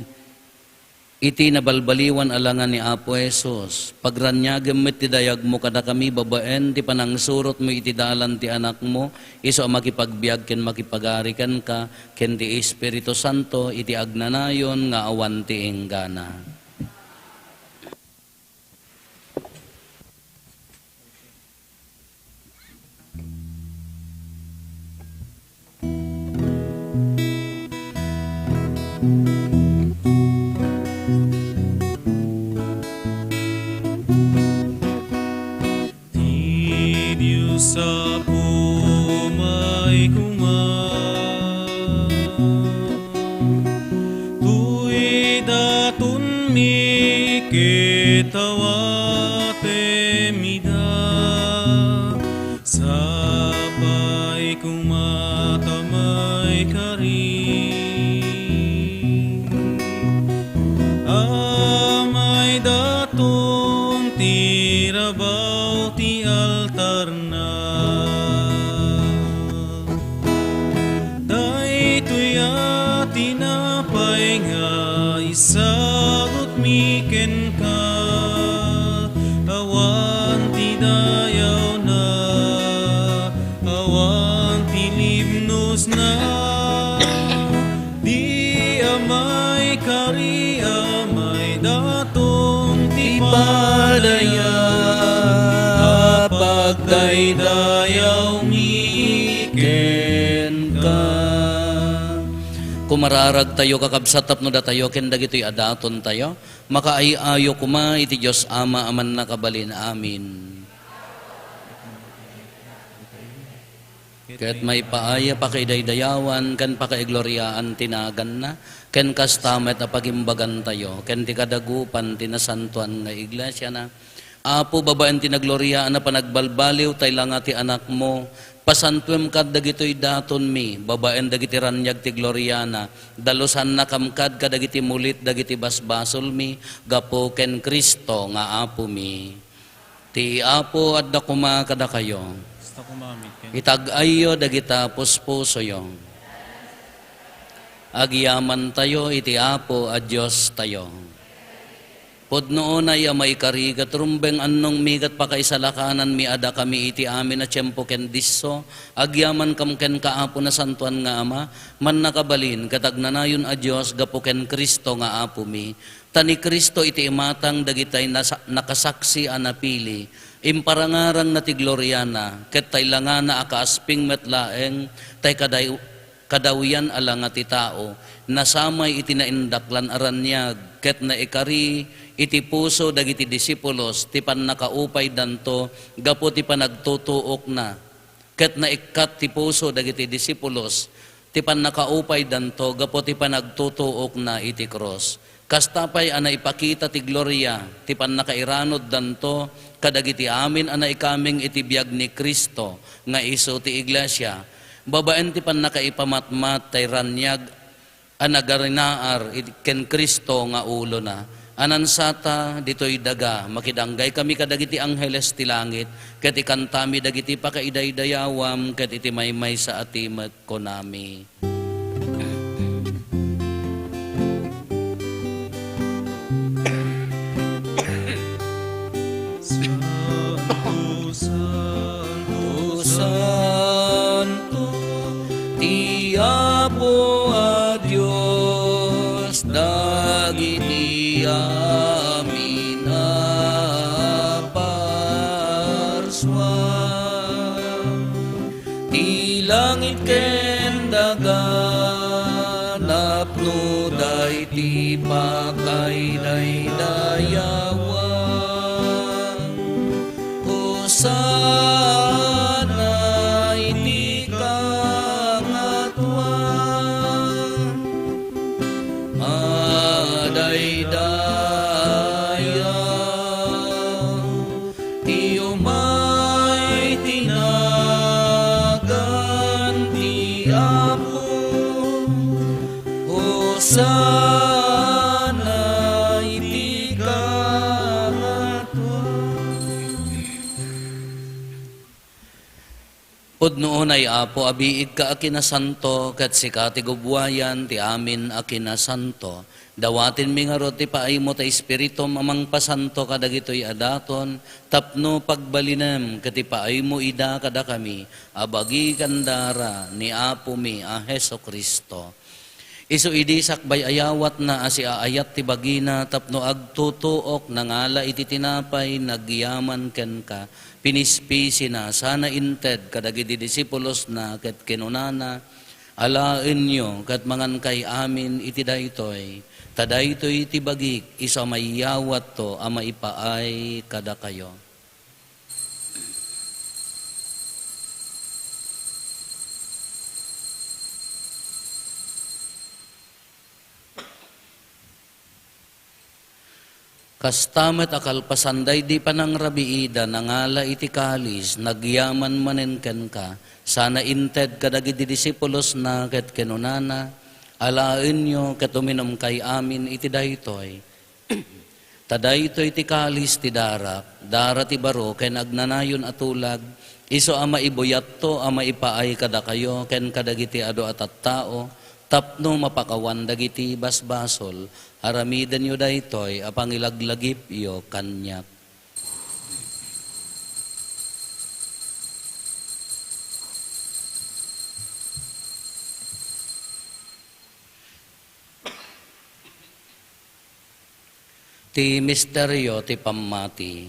iti nabalbaliwan a langa ni Apo Jesus. Pagraniagem met ti dayagmo kadakami babaen ti panangsurotmo iti dalan ti Anakmo, isu a makipagbiag ken makipagari kenka, ken ti Espiritu Santo iti agnanayon nga awan ti inggana. Ti Dios Apo maikuma, toy datonmi ken Apay koma ta maikari, amay daton ti rabaw ti altarna. Daytoy a tinapay nga isagutmi kenka, awan ti dayawna, awan ti limnosna. Di amay kari, amay daton ti padaya, a pagdaydayawmi kenka. Kumararagtayo, kakabsat, tapno datayo ken dagitoy a datontayo, makaay-ayo koma iti Dios Ama a mannakabalin. Amen. Ket maipaay a pakaidaydayawan ken pakaigloriaan ti naganna, ken kasta met a pagimbagantayo ken ti kadagupan ti nasantoan nga iglesiana. Apo, babaen ti nagloriaan a panagbalbaliw, tay langa ti Anakmo, pasantuem kad dagitoy datonmi, babaen dagiti raniag ti gloriana, dalusannakam kad kadagiti mulit dagiti basbasolmi, gapu ken Cristo nga Apomi. Ti Apo adda koma kadakayo. Kasta koma met kenka. Itag-ayyo dagita puspusoyo. Agyamantayo iti Apo a Diostayo. Pudno unay a maikari ket rumbeng annongmi ket pakaisalakananmi a dakami iti amin a tiempo ken disso, agyamankam kenka, Apo, Nasantoan nga Ama, mannakabalin ket agnanayon a Dios gapu ken Cristo nga Apomi. Ta ni Cristo iti imatang dagitay nasa-, nakasaksi a napili, imparangarangna ti gloriana, ket tay langana a kaasping met laeng, tay kaday-, kadawian a langa ti tao, nasamay iti naindaklan a raniag, ket naikari iti puso dagiti disipulos ti pannakaupaydanto gapu ti panagtutuokna. Ket naikkat ti puso dagiti disipulos ti pannakaupaydanto gapu ti panagtutuokna iti krus. Kasta pay a naipakita ti gloria ti pannakairanuddanto kadagiti amin a naikameng iti biag ni Cristo nga isu ti iglesia, babaen ti pannakaipamatmat tay raniag a nagarinaar iti ken Cristo nga ulona. Anansata ditoy daga, makidanggay kami kadagiti angheles ti langit, ket ikantami dagiti pakaidaydayawam, ket iti maymaysa a timek kunami. Santo, santo, santo, ti Apo a Dios dagiti amin a parsua. Ti langit ken daga napnoda iti pakaidaydayawan. Hosanna iti kangatoan. Madaydayaw ti umay ti nagan ti Apo. Hosanna iti kangatoan. Pudno unay, Apo, a biigka a kinasanto, ket sika ti gubbuayan ti amin a kinasanto. Dawatenmi ngarud ti paaymo ta Espiritum a mangpasanto kadagitoy a daton, tapno pagbalinem ket ipaaymo ida kadakami a bagi ken dara ni Apomi a Jesu-Cristo. Isu idi sakbay ayawatna a siaayat ti bagina tapno agtutuok, nangala iti tinapay, nagyaman kenka, pinispisina, sana inted kadagiti disipulosna ket kinunana, "Alaenyo ket mangankay amin iti daytoy, ta daytoy ti bagik, isu a maiyawatto a maipaay kadakayo." Kasta met a kalpasan daydi panangrabiida, nangala iti kalis, nagyaman manen kenka, sana inted kadagiti disipulosna ket kinunana, "Alaenyo ket uminumkay amin iti daytoy. Ta daytoy ti kalis ti darak, dara ti baro ken agnanayon a tulag, isu a maibuyatto a maipaay kadakayo ken kadagiti adu a tattao tapno mapakawan dagiti basbasol. Aramidenyo daytoy a pangilaglagipyo kaniak." Ti misterio ti pammati.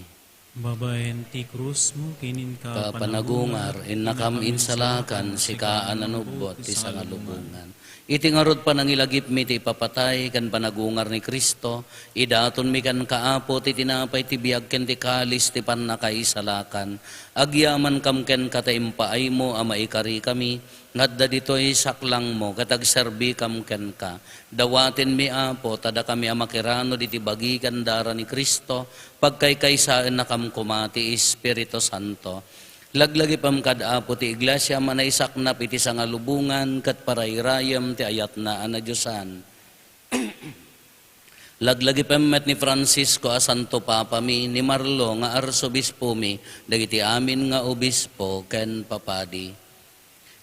Babaen ti krusmo, kinka panagungar, innakam insalakan, sika a nanubbot ti sangalubongan. Iti ngarud panangilagipmi ti ipapatay ken panagungar ni Cristo, idatonmi kenka, Apo, ti tinapay ti biag ken ti kalis ti pannakaisalakan. Agyamankam kenka ta impaaymo a maikarikami, nga adda ditoy saklangmo ket agserbikam kenka. Dawatenmi, Apo, ta dakami a makiranod iti bagi ken dara ni Cristo, pagkaykaysaennakam koma ti Espiritu Santo. Laglagipem kad, Apo, ti Iglesiam a naisaknap iti sangalubongan ket parayrayem ti ayatna a nadiosan. Laglagipem met ni Francisco a Santo Papami, ni Marlo nga Arsobispomi, dagiti amin nga obispo ken papadi.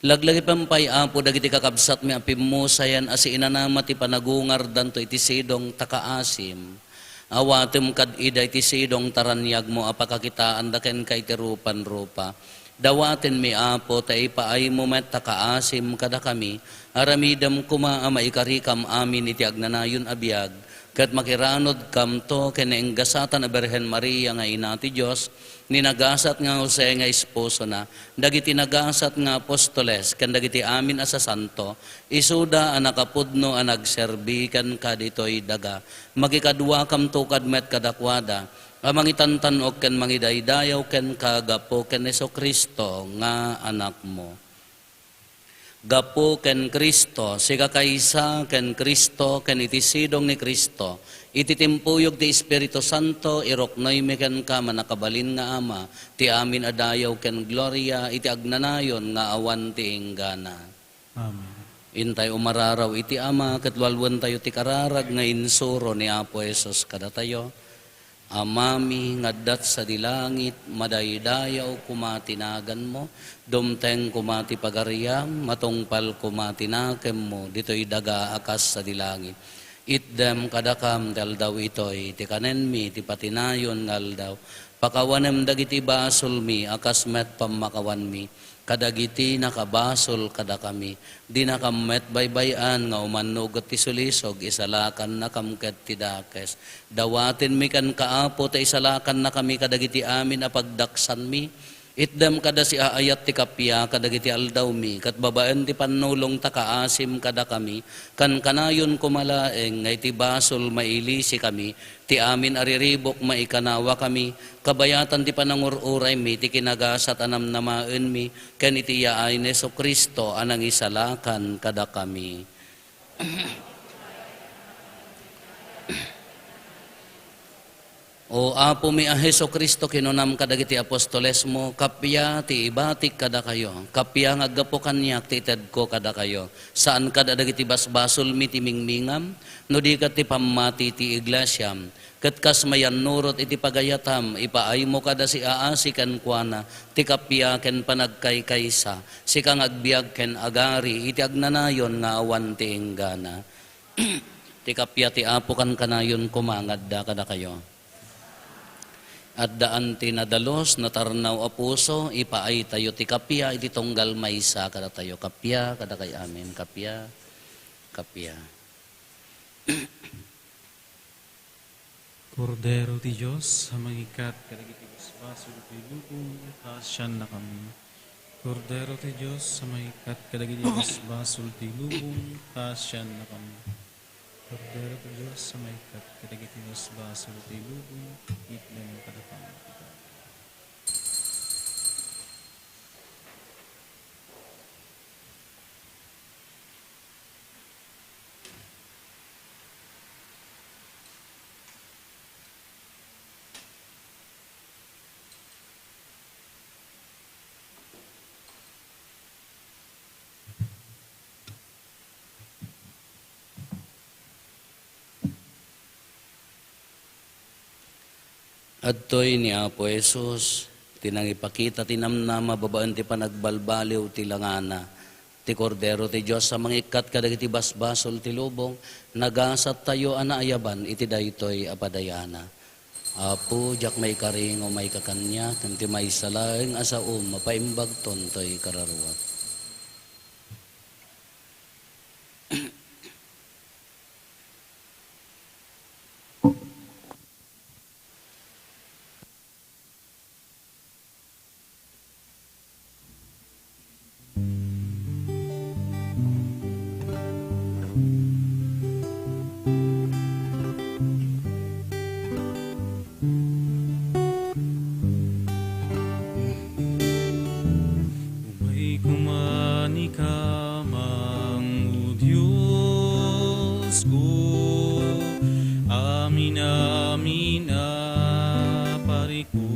Laglagipem pay, Apo, dagiti kakabsatmi a pimmusayan a siinanama ti panagungardanto iti sidong ta kaasim. Awatem kad ida iti sidong ta raniagmo a pakakitaanda kenka iti rupan-rupa. Dawatenmi, Apo, ta ipaaymo met ta kaasim kadakami. Aramidem koma a maikarikam amin iti agnanayon a biag, ket makiranodkamto ken naenggasatan a Birhen Maria nga Ina ti Dios, ni nagasat nga Jose nga esposona, dagiti nagasat nga apostoles, ken dagiti amin a sasanto, isuda a nakapudno a nagserbi kenka ditoy daga. Makikaduakamto kad met kadakuada, a mangitantan-ok ken mangidaydayaw kenka gapu ken Jesu-Cristo nga Anakmo. Gapu ken Cristo, sika kaysa ken Cristo, ken iti sidong ni Cristo, iti timpuyog ti Espiritu Santo, iruknoymi kenka, mannakabalin nga Ama, ti amin a dayaw ken gloria iti agnanayon nga awan ti inggana. Amen. Intay umararaw iti Ama, ket lualuentayo ti kararag nga insuro ni Apo Jesus kadatayo. Amami nga adda sadi langit, madaydayaw koma ti naganmo, dumteng koma ti pagariam, matungpal koma ti nakemmo, ditoy daga a kas sadi langit. Itdem kadakam ti aldaw itoy, ti kanenmi, ti patinayon nga aldaw. Pakawanem dagiti basolmi, a kas met pammakawanmi kadagiti nakabasol kadakami. Dinakam met baybay-an nga umannugot ti sulisog, isalakannakam ket ti dakes. Dawatenmi kenka, Apo, ta isalakannakami kadagiti amin a pagdaksanmi. Itdem kada siaayat ti kappia kadagiti aldawmi, ket babaen ti pannulong ta kaasim kadakami, kankanayon koma laeng nga iti basol mailisikami, ti amin a riribuk maikanawakami, kabayatan ti panangur-uraymi, ti kinagasat a namnamaenmi, ken iti yaay ni Jesu-Cristo a nangisalakan kadakami. O Apomi a Jesu-Cristo, kinunam kadagiti apostolesmo, "Kappia ti ibatik kadakayo, kappia nga aggapu kaniak ti itedko kadakayo. Saan kad a dagiti basbasolmi ti mingmingam, no di ket ti pammati ti iglesiam." Ket kas mayannurot iti pagayatam, ipaaymo kada siaasi kenkuana ti kappia ken panagkaykaysa, sika nga agbiag ken agari iti agnanayon nga awan ti inggana. Ti kappia ti Apo kankanayon koma nga adda kadakayo. Addaan ti nadalus, natarnaw a puso, ipaaytayo ti kappia iti tunggal maysa kadatayo. Kappia kadakay amin. Kappia. Kappia. Kordero ti Dios a mangikkat kadagiti basbasol ti lubong, kaasiannakami. Kordero ti Dios a mangikkat kadagiti basbasol ti lubong, kaasiannakami. Kordero ti Dios a mangikkat kadagiti basbasol ti lubong, itdem kadakami. Adtoy ni Apo Jesus ti nangipakita ti namnama babaen ti panagbalbaliw ti langana, ti Kordero ti Dios a mangikkat kadagiti basbasol ti lubong. Nagasattayo a naayaban iti daytoy a padayana. Apo, diak maikari nga umayka kaniak, ngem ti maysa laeng a saom, mapaimbagton toy kararuat. Umayka man, O Diosko, amin-amin a parikutko,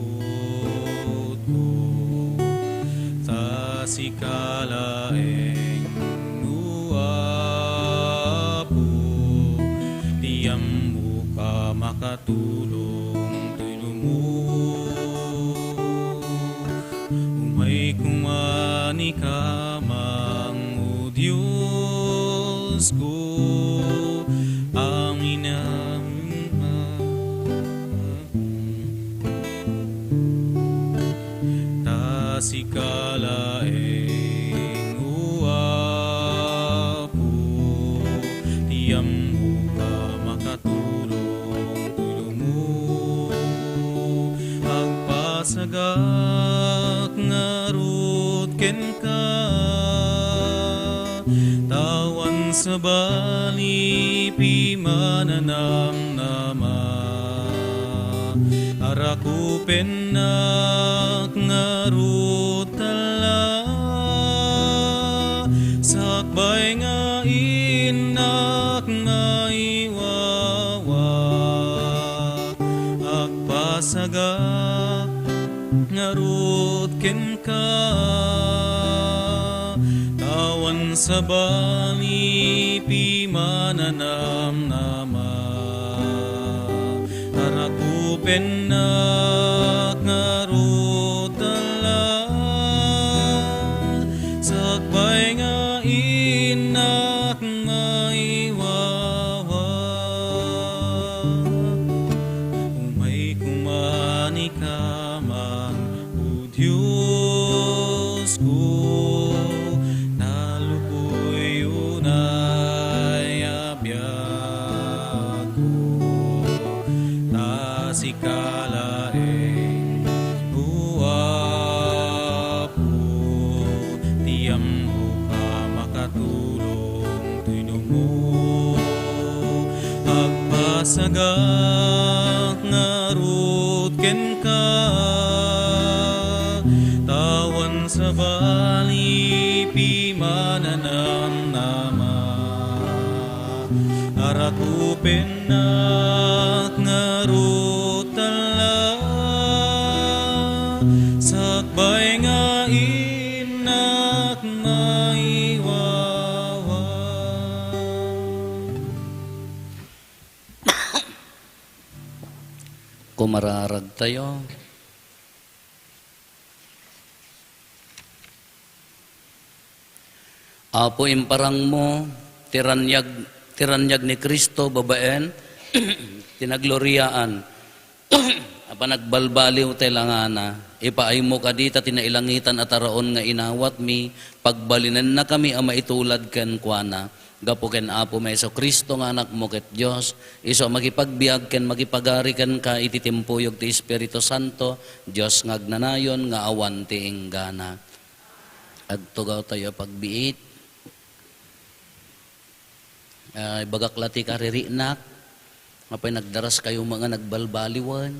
ta sika laeng, O Apo, ti ammok a makatulong toy dumo. Umayka man, O Diosko, amin-amin a Ta sika laeng, O Apo, ti ammok a makatulong toy dumo. Agpasagak ngarud kenka, ta awan sabali pimananamnama. Arakupennak ngarud tala, sakbay nga innak maiwawa. Agpasagak ngarud kenka, ta awan sabali pimananamnama. Arakupennak ngarud tala, sakbay nga innak maiwawa. Umayka man, O Diosko, ta lukoy unay a biagko, ta sika laeng, O Apo, ti ammok a makatulong toy dumo. Agpasagak ngarud kenka, ta awan sabali pimananamnama. Arakupennak ngarud tala, sakbay nga innak maiwawa. Kumararagtayo. Apo, imparangmo ti raniag, ti raniag ni Cristo babaen ti nagloriaan a panagbalbaliw ti langana. Ipaaymo kadi ta ti nailangitan a taraon nga inawatmi, pagbalinennakami a maitulad kenkuana. Gapu ken Apomi a Jesu-Cristo nga Anakmo ket Dios, isu a makipagbiag ken makipagari kenka iti timpuyog ti Espiritu Santo, Dios nga agnanayon nga awan ti inggana. Agtugawtayo a pagbiit. Ah, ibagak la ti karirinak. Apay, nagdaraskayo met nga nagbalbaliwen.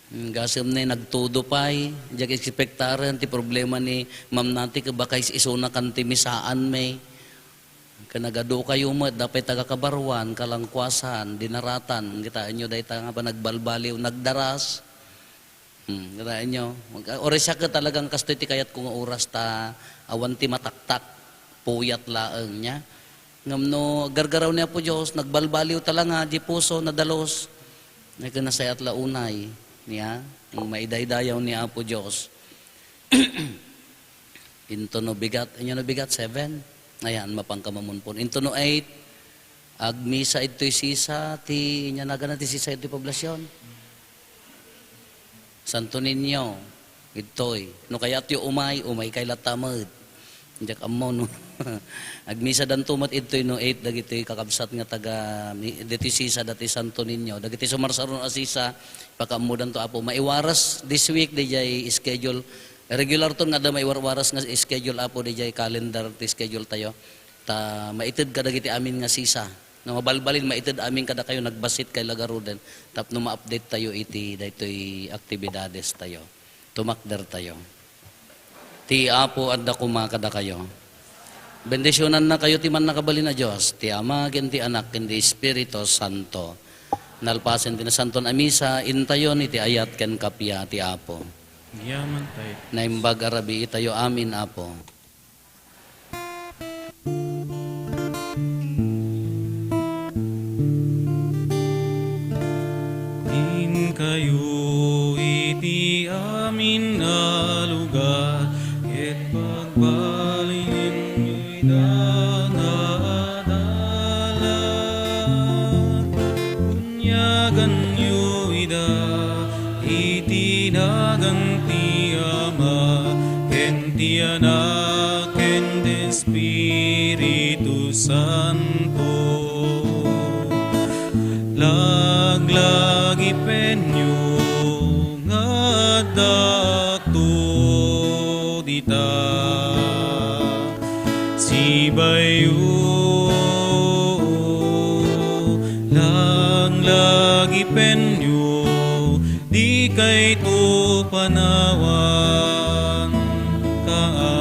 Mm, gasem ne, nagtudo pay. Diak ekspektaren ti problema ni Ma'am Nati, ket baka is-isunakan ti misaanmi. Ken nagadukayo met, dapay taga-Cabarruan, kalangkuasan, dinaratan. Kitaenyo dayta nga panagbalbaliw, nagdaras. Hmm, kitaenyo. Mag-, oras siya ket talagang kastoy ti kayatko nga oras ta awan ti mataktak. Puyat laeng niya. Ngem no aggargaraw ni Apo Dios, nagbalbaliw talaga, di puso, nadalus. Nakanasayat la unay, niya, nga maidaydayaw ni Apo Dios. Into no bigat, inyo no bigat, seven. Ayan, mapangka mamunpon. Into no eight, agmisa idtoy sisa, ti, inya nagana ti sisa idtoy poblasion. Santo Niño, idtoy. No kayatyo umay, umay kay latta met. Diak ammo, no? Agmisadanto met idtoy no eight dagiti kakabsat nga taga, mi-, ditoy sisa dati Santo Niño. Dagiti sumarsaruno a sisa, pakaammodanto, Apo. Maiwaras this week, dijay schedule. Regular ton nga adda maiwarwaras nga schedule, Apo, dijay calendar ti schedule tayo. Ta maited kadagiti amin nga sisa. No mabalbalin, maited amin kadakayo, nagbassit kay la garuden. Tapno ma-update tayo iti daytoy aktibidades tayo. Tumakder tayo. Ti Apo adda koma kadakayo. Bendisionannakayo ti Mannakabalin a Dios, ti Ama, ken ti Anak, ken ti Espiritu Santo. Nalpasen ti Nasanton a Misa, intayon iti ayat ken kappia ti Apo. Yaman tayo. Naimbag a rabii tayo amin, Apo. Inkayo iti amin a lugar, ket pagbalinenyo ida nga adala. Bunyaganyo ida iti nagan ti Ama, ken ti Anak, ken ti Espiritu Santo. Laglagipenyo nga addaakto dita. Sibayo, laglagipenyo, dikayto panawan, kaa-,